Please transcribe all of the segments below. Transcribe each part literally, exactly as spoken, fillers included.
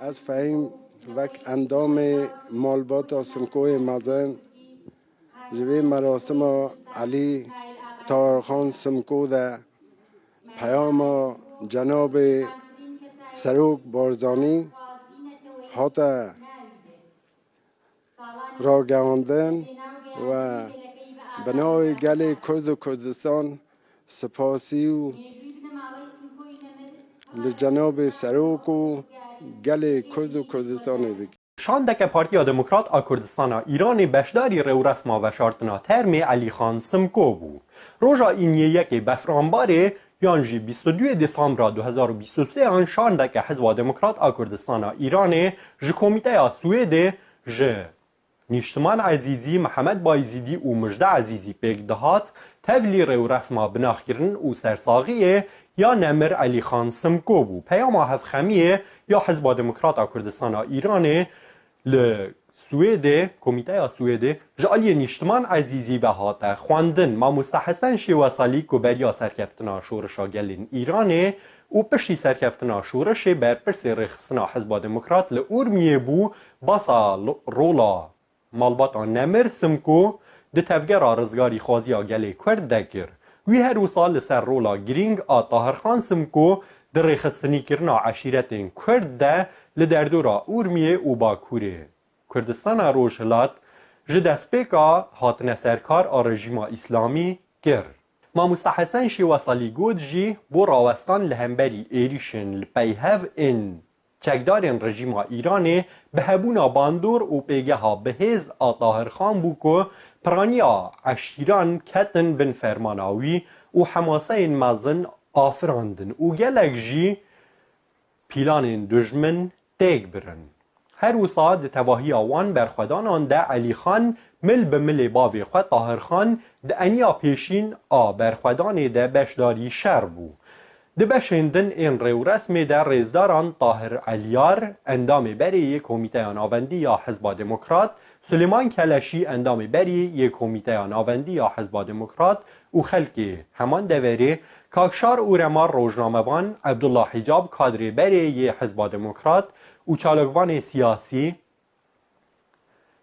Ez Fehîm wek endamê malbata Simkoyê mezin ji vê merasima Elî Tahirxan Simko de peyama cenabê Serok Barzanî hate ragihandin û bi navê gelê Kurd û Kurdistan spasî û li cenabê Serok û gelê Kurd û Kurdistanê dikim. Şandeke Partiya Demokrat a Kurdistana Îranê beşdarî rêwresma veşartina termê Elîxan Simko bû. Roja Îniyê yekê Befranbarê yan jî bîst û duyê Dêsembra du hezar û bîst û sê an şandeke Hizba Demokrat a Kurdistana Îranê ji Komîteya Swêdê ji Nîştiman Ezîzî, Mihemed Bayzîdî û Mijde Ezîzî pêk dihat, tevlî rêwresma binaxkirin û sersaxiyê ya nemir Elîxan Simko bû. Peyama hevxemiyê ya Hizba Demokrat a Kurdistana Îranê li Swêdê, Komîteya Swêdê ji aliyê Nîştiman Ezîzî ve hate xwendin. Mamoste Hesen Şêwesalî ku beriya serkeftina Şoreşa Gelên Îranê û piştî serkeftina şoreşê berpirsê rêxistina Hizba Demokrat li Urmiyê bû, basa l-, rola malbata nemir Simko di tevgera rizgarîxwaziya gelê Kurd de kir. Wî her wisa li ser rola girîng a Tahirxan Simko di rêxistinîkirina eşîretên Kurd de li derdora Urmiyê û Bakurê Kurdistana Rojhilat ji destpêka hatine serkar a rejîma Îslamî kir. Mamoste Hesen Şêwesalî got jî bo rawestan li hemberî êrîşên li pey hev ên çekdarên rejîma Îranê bi hebûna bandor û pêgeha bihêz a Tahir Xan bû ku piraniya eşîran ketin bin fermana wî û hemaseyên mezin afirandin û gelek jî pîlanên dijmin têk birin. Her wisa di tevahiya wan berxwedanan de Elî Xan mil bi milê bavê xwe Tahir Xan di eniya pêşîn a berxwedanê de beşdarî şer bû. Di beşên din ên rêwresmê de rêzdaran Tahir Eliyar, endamê berê yê Komîteya Navendî ya Hizba Demokrat, Sulêman Keleşî, endamê berê yê Komîteya Navendî ya Hizba Demokrat û xelkê heman deverê, Kakşar Urema rojnamevan, Ebdullah Hicab kadrê berê yê Hizba Demokrat û çalakvanê siyasî,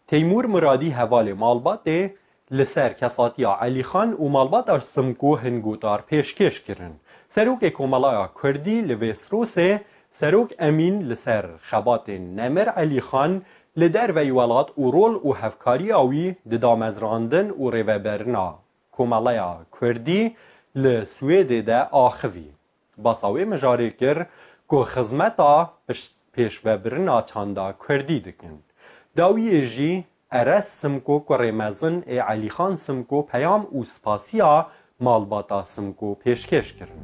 Teymûr Miradî hevalê malbatê li ser kesatiya Elî Xan û malbata Simko hin gotar pêşkêş kirin. Serokê Komelaya Kurdî li Vêstrosê, Serok Emîn li ser xebatên nemir Elî Xan li derveyî welat û rol û hevkariya wî di damezrandin û rêvebirina Komeleya Kurdî li Swêdê de axivî. Basa wê mijarê kir ku xizmeta pişt-, pêşvebirina çanda kurdî dikin. Dawiyê jî Erez Simko kurê mezin ê Elîxan Simko peyam û spasiya malbata Simko pêşkêş kirin.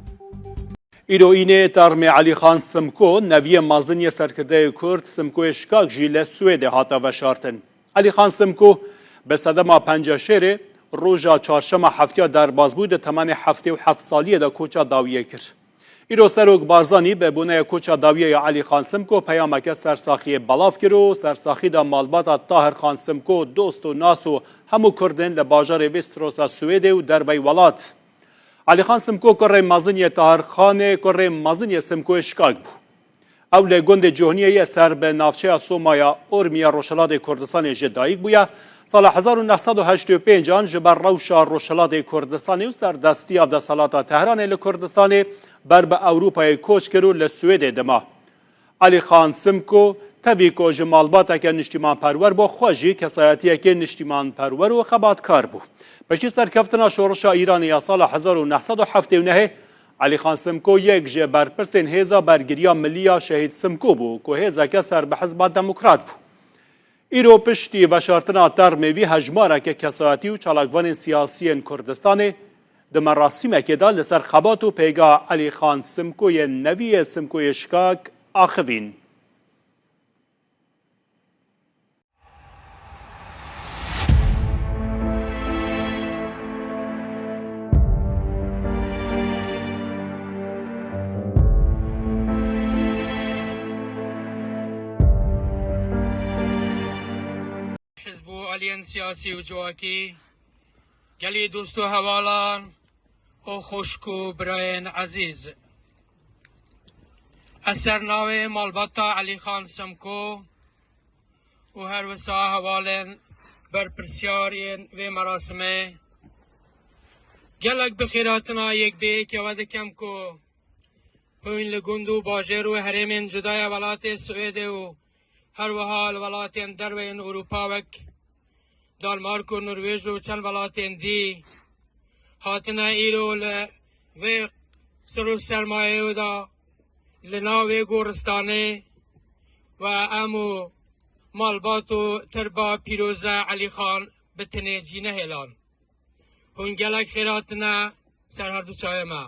Îro înê termê Elîxan Simko, neviyê mezin yê serkirdeyê Kurd Simkoyê Şikak jî li Swêdê hate veşartin. Elîxan Simko bi sedema penca şêrê roja çarşema heftiya derbas bû, di temenê heftê û heft saliyê de koça dawiyê kir. Îro Serok Barzanî bi boneya koça dawiyê ya Elîxan Simko peyameke sersaxiyê belav kir û sersaxî de malbata Tahir Xan Simko, dost û nas û hemû Kurdên li bajarê Vîstrosa Swêdê û derveyî welat. Elîxan Simko kurê mezin yê Tahir Xanê, kurê mezin yê Simkoyê Şikak bû. Ew li gundê Cohniyê ye ser bi navçeya Soma ya Ormiya Rojhilatê Kurdistanê ji dayik bûye. Sala hezar û neh sed û heştê û pênc an ji ber rewşa Rojhilatê Kurdistanê û serdestiya desthilata Tehranê li Kurdistanê ber bi Ewropayê koç kir û li Swêdê dima. Elî Xan Simko tevî ku ji malbateke niştîmanperwer bû, xwe jî kesayetiyekê niştîmanperwer û xebatkar bû. Piştî serkeftina şoreşa Îranê ya sala hezar û neh sed û heftê û nehê, Elî Xan Simko yek ji berpirsên Hêza Bergiriya Milî ya Şehîd Simko bû, ku hêzeke ser bi Hizba Demokrat bû. Îro piştî veşartina termê vî hejmareke kesayetî û çalakvanên siyasî yên Kurdistanê di merasîmekê de li ser xebat û pêgeha Elî Xan Simko yên nevî yê Simkoyê Şikak axivîn. Hizb û aliyên siyasî û civakî, gelî dost û hevalan û xwişk û birayên ezîz. Ez ser navê malbata Elîxan Semko û her wisa hevalên berpirsiyar yên vê merasimê gelek bi xêratina yek bi yekê we dikim ku hûn li gund û bajêr û herêmên cuda ya welatê Swêdê û her wiha li welatên derve yên Ewropa wek Danmark û Norwêj û çend welatên dî hatine îro li vê sir û sermayeyê de li nav vê goristanê we em û malbat û tirba pîroze Elîxan bi tinê cî nehêlan. Hûn gelek xêr hatine ser her du çayê me.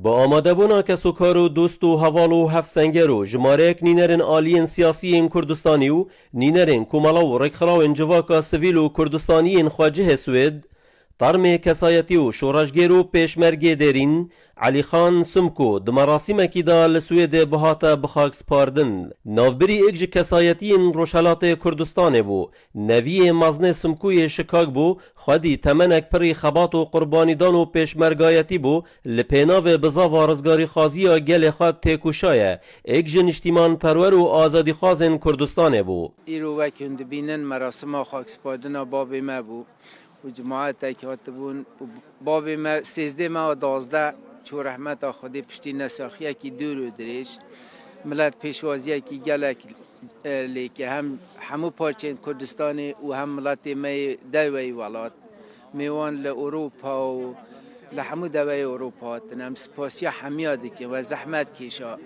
Bi amadebûna kesokar û dost û heval û hevsenger û jimareyek nînerên aliyên siyasî yên Kurdistanî û nînerên komela û rêkxirawên civaka sivîl û Kurdistanî yên xwecihê Swêd, Termê kesayetî û şoreşgêr û pêşmergê dêrîn Elîxan Simko di merasîmekî de li Swêdê bihate bixakspardin. Navbirî êk ji kesayetiyên Rojhelatê Kurdistanê bû. Neviyê meznê Simkoyê şikak bû, xwedî temenek pirî xebat û qurbanîdan û pêşmergayetî bû, li pênavê bizava rizgarîxwaziya gelê xwe têkoşaye. Êk ji niştîmanperwer û azadîxwazên Kurdistanê bû. Îro wek hûn dibînin merasima xakspardina babê me bû û cemaetek hatibûn û babê me sêzdeh meha duwazdeh çû rehmeta Xwedê piştî nesaxiyekî dûr û dirêj. Milet pêşwaziyekî gelek, e, lêke hem hemû parçeyên Kurdistanê û hem miletê me yê derveyî welat. Mêwan li Ewropa û li hemû deveyê Ewropa hatin. Em spasiya hemiya dikin we zehmet kêşa.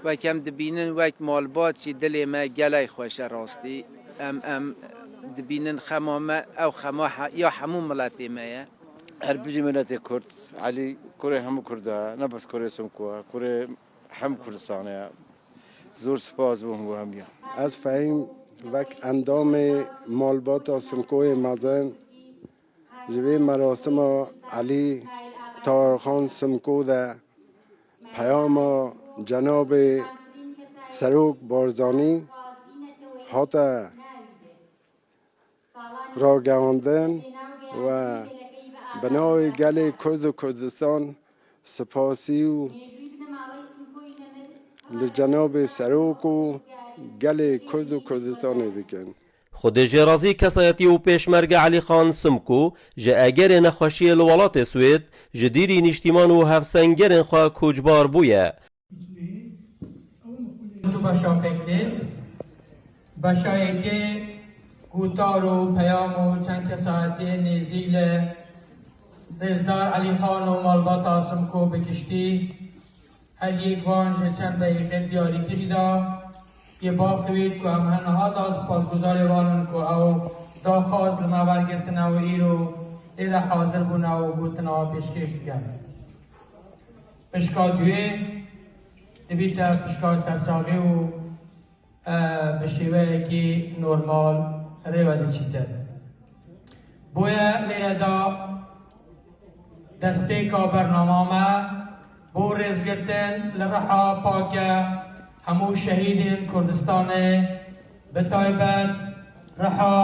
Wek em dibînin, wek malbat jî dilê me gelek xweş e rastî. Em, em dibînin xema me, ew xema he-, ya hemû miletê me ye. Her bijî miletê Kurd, Elî, kurê hemû Kurd e, ne bes kurê Simko e, kurê hem Kurdistanê ye. Zor spas bo hemû hemiya. Ez fehîm wek endamê malbata Simkoyê mezin ji vê merasima Elî Tahirxan Simko de peyama Cenabê Serok Barzanî hate ragihandin we bi navê gelê Kurd û Kurdistan spasî û li Cenabê Serok û gelê Kurd û Kurdistanê dikin. Xwedê jê razî kesayetî û pêşmerge Elîxan Simko ji egerê nexweşiyê li welatê Swêd ji dîrî nîştîman û hevsengerên xwe koçbar bûye. Du beşa pêk tê. Beşa yekê gotar û peyam û çend kesayetiyên nêzîk li Rêzdar Elîxan û malbata Simko bi giştî. Her yek van ji çend deqîqe diyarîkirî da yê bax divêt ku em heniha da spasguzarê wan in ku ew daxwaz li me wergirtine û îro lê de hazir bûne û gotina pêşkêş dikin. Pişka duyê dibîte pişka sersaxî û, e, bi şêweyekî normal rê ve diçîte. Boye lêre da destpêka bernama me bo rêzgirtin li riha pake hemû şehîdên Kurdistanê, bi taybet riha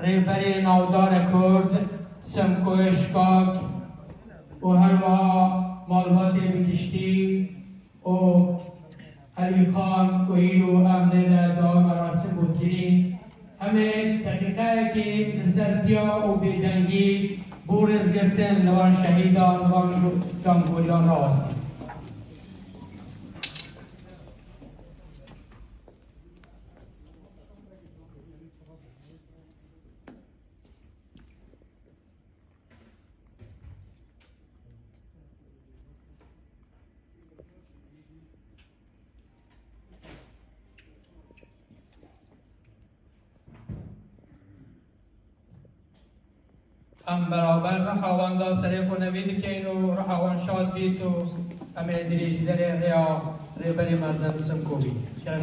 Rêberê Navdare Kurd Simkoyê Şikak û herwiha malbatê bi giştî û Elî Xan ku îro em lê de dua merasim û kirîn, em ê deqîqeyekê li ser piya û bêdengî bo rêzgirtin li van şehîdan, li van cangoriyan rawestîn. Em beraber riha wan da serê xwe nevî dikeyn û riha wan şad bît û em ê dirêjîderê rêya Rêberê Mezin Simko bîn. Kerem.